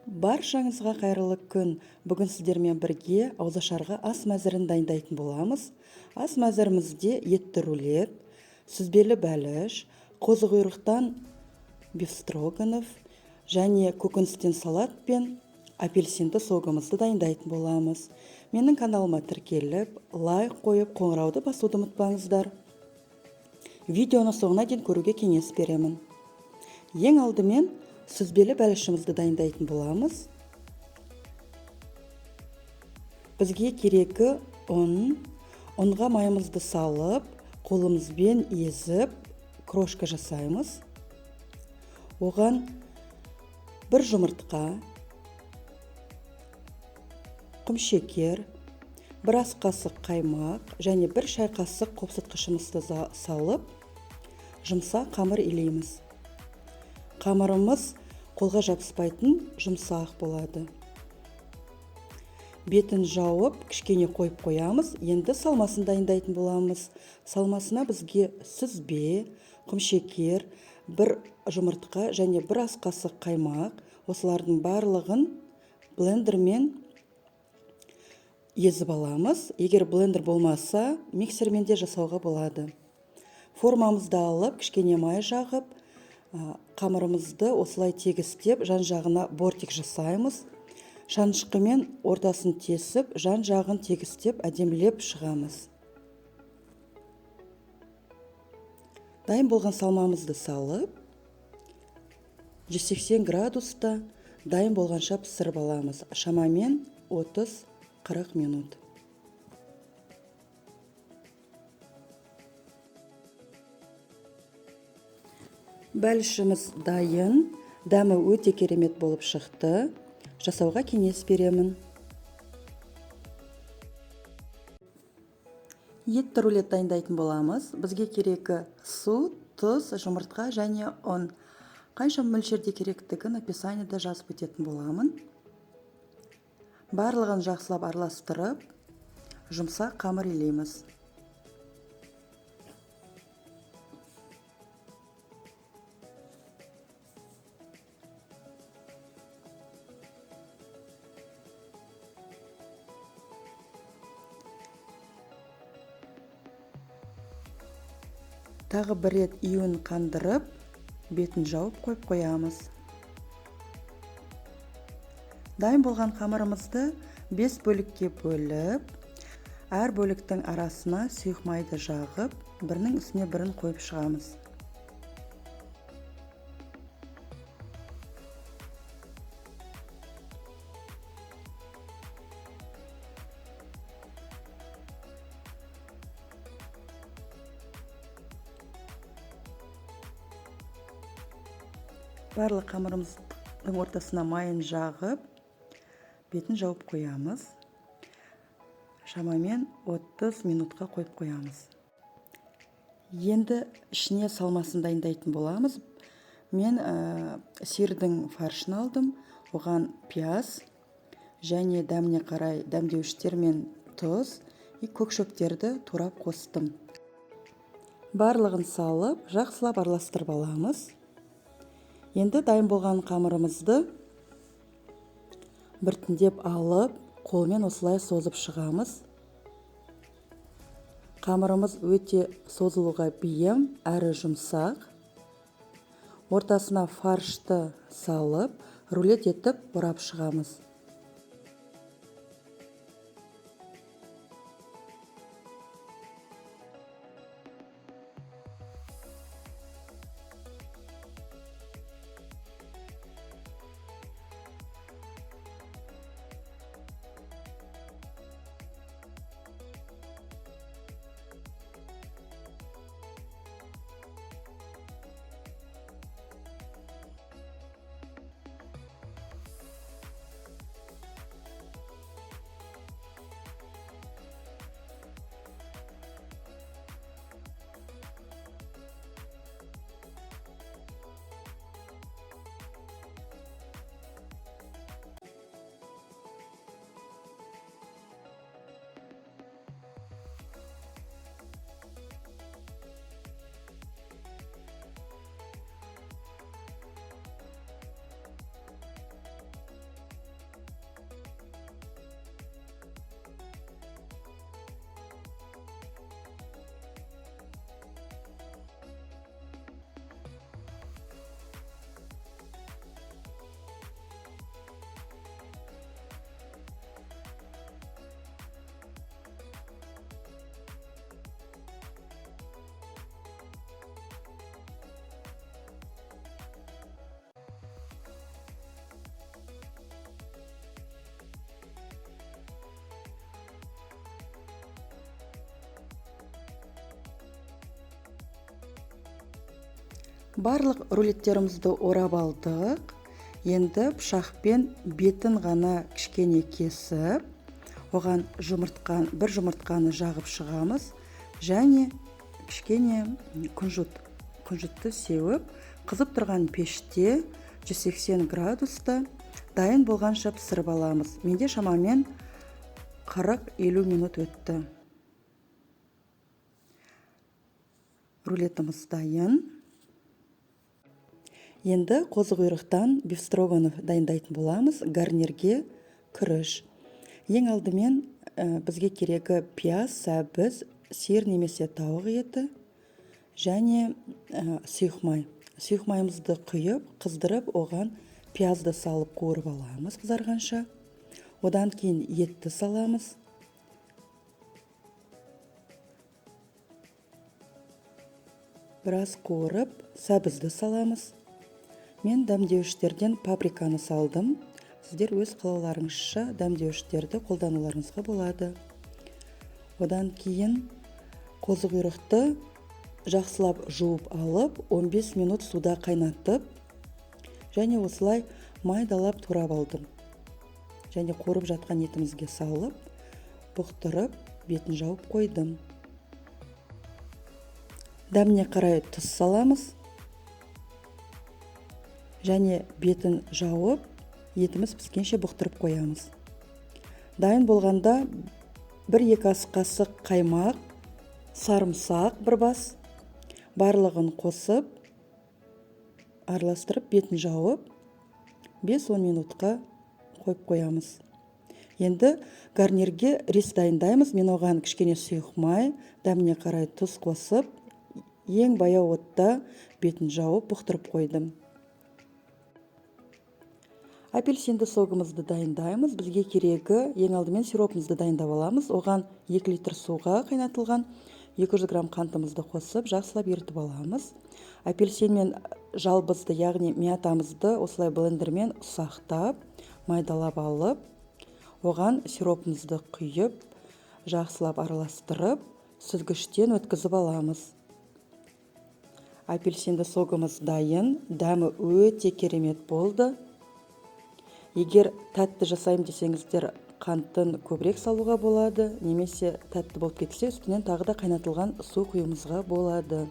Баршаңызға қайырлы күн. Бүгін сіздермен бірге ауызашарға ас мәзірін дайындайтын боламыз. Ас мәзірімізде етті рулет, сүзбелі бәліш, қозы-құйрықтан бефстроганов және көкөністен салат пен апельсинді согымызды дайындайтын боламыз. Менің каналыма тіркеліп, лайк қойып, қоңырауды басуды ұмытпаңыздар. Видеоны соңына дейін көруге кеңес беремін. Ең алдымен сүзбелі бәлішімізді дайындайтын боламыз. Бізге керегі ұн. Ұнға майымызды салып, қолымызбен езіп, крошка жасаймыз. Оған бір жұмыртқа, құмшекер, бір ас қасық қаймақ және бір шай қасық қопсытқышымызды салып, жұмсақ қамыр илейміз. Қамырымыз қолға жабыспайтын жұмсақ болады. Бетін жауып, кішкене қойып қоямыз. Енді салмасын дайындайтын боламыз. Салмасына бізге сүзбе, құмшекер, бір жұмыртқа және бір ас қасық қаймақ, осылардың барлығын блендермен езіп аламыз. Егер блендер болмаса, миксермен де жасауға болады. Формамызды алып, кішкене май жағып, қамырымызды осылай тегістеп, жан-жағына бортик жасаймыз. Шанышқымен ортасын тесіп, жан-жағын тегістеп, әдемілеп шығамыз. Дайын болған салмамызды салып, 180 градуста дайын болғанша пісіріп аламыз. Шамамен 30-40 минут. Бәлішіміз дайын, дәмі өте керемет болып шықты. Жасауға кеңес беремін. Етті рулет дайындайтын боламыз. Бізге керегі су, тұз, жұмыртқа және ұн. Қанша мөлшерде керектігін описаниеда жазып өтетін боламын. Барлығын жақсылап араластырып, жұмсақ қамыр илейміз. Тағы бір рет июін қандырып, бетін жауып қойып қоямыз. Дайын болған қамырымызды 5 бөлікке бөліп, әр бөліктің арасына сұйық майды жағып, бірінің үстіне бірін қойып шығамыз. Барлық қамырымыздың ортасына майын жағып, бетін жауып қоямыз. Шамамен 30 минутқа қойып қоямыз. Енді ішіне салмасын дайындайтын боламыз. Мен сиырдың фаршын алдым, оған пияз және дәміне қарай дәмдеуіштер мен тұз и көк шөптерді турап қостым. Барлығын салып, жақсылап араластырып аламыз. Енді дайын болған қамырымызды біртіндеп алып, қолмен осылай созып шығамыз. Қамырымыз өте созылуға бейім, әрі жұмсақ. Ортасына фаршты салып, рулет етіп орап шығамыз. Барлық рулеттерімізді орап алдық. Енді пышақпен бетін ғана кішкене кесіп, оған бір жұмыртқаны жағып шығамыз және кішкене күнжітті сеуіп, қызып тұрған пеште 180 градуста дайын болғанша пісіріп аламыз. Менде шамамен 40-50 минут өтті. Рулетіміз дайын. Енді қозы құйрықтан бифстроганов дайындайтын боламыз. Гарнирге күріш. Ең алдымен бізге керегі пияз, сәбіз, сиыр немесе тауық еті және сұйық май. Сұйық майымызды құйып, қыздырып, оған пиязды салып қуырып аламыз қызарғанша. Одан кейін етті саламыз. Біраз қуырып, сәбізді саламыз. Мен дәмдеуіштерден паприканы салдым. Сіздер өз қалауларыңызша дәмдеуіштерді қолдануларыңызға болады. Одан кейін қозы құйрықты жақсылап жуып алып, 15 минут суда қайнатып, және осылай майдалап турап алдым. Және қуырып жатқан етімізге салып, бұқтырып, бетін жауып қойдым. Дәміне қарай тұз саламыз. Және бетін жауып, етіміз піскенше бұқтырып қоямыз. Дайын болғанда 1-2 ас қасық қаймақ, сарымсақ бір бас, барлығын қосып, араластырып, бетін жауып, 5-10 минутқа қойып қоямыз. Енді гарнирге рис дайындаймыз. Мен оған кішкене сұйық май, дәміне қарай тұз қосып, ең баяу отта бетін жауып бұқтырып қойдым. Апельсинді согымызды дайындаймыз. Бізге керегі ең алдымен сиропымызды дайындап аламыз. Оған 2 литр суға қайнатылған 200 грамм қантымызды қосып, жақсылап ерітіп аламыз. Апельсин мен жалбызды, яғни мятамызды осылай блендермен ұсақтап, майдалап алып, оған сиропымызды құйып, жақсылап араластырып, сүзгіштен өткізіп аламыз. Апельсинді согымыз дайын, дәмі өте керемет болды. Егер тәтті жасаймын десеңіздер, қантын көбірек салуға болады, немесе тәтті болып кетсе, үстінен тағы да қайнатылған су құюымызға болады.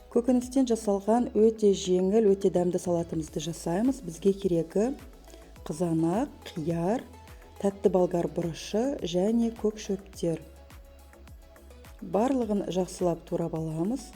Көкөністен жасалған өте жеңіл, өте дәмді салатымызды жасаймыз. Бізге керегі қызанақ, қияр, тәтті болгар бұрышы және көк шөптер. Барлығын жақсылап турап аламыз.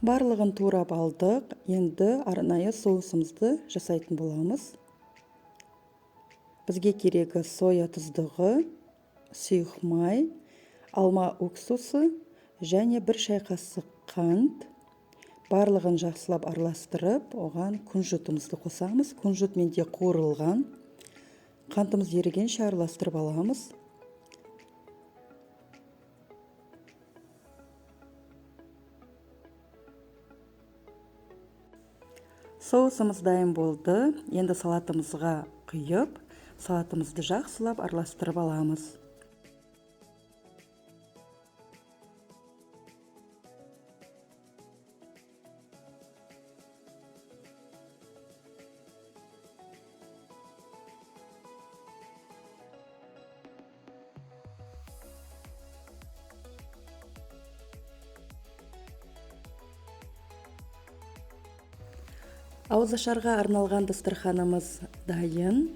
Барлығын турап алдық. Енді арнайы соусымызды жасайтын боламыз. Бізге керегі соя тұздығы, сұйық май, алма уксусы және 1 шай қасық қант. Барлығын жақсылап араластырып, оған күнжітімізді қосамыз. Күнжіт менде қуырылған. Қантымыз ерігенше араластырып аламыз. Соусымыз дайын болды. Енді салатымызға құйып, салатымызды жақсылап араластырып аламыз. Ауызашарға арналған дастарханымыз дайын.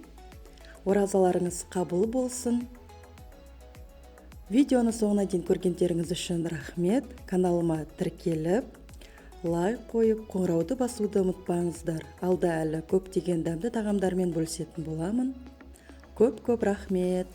Оразаларыңыз қабыл болсын. Видеоны соңына дейін көргендеріңіз үшін рахмет. Каналыма тіркеліп, лайк қойып, қоңырауды басуды ұмытпаңыздар. Алда әлі көптеген дәмді тағамдармен бөлісетін боламын. Көп көп рахмет.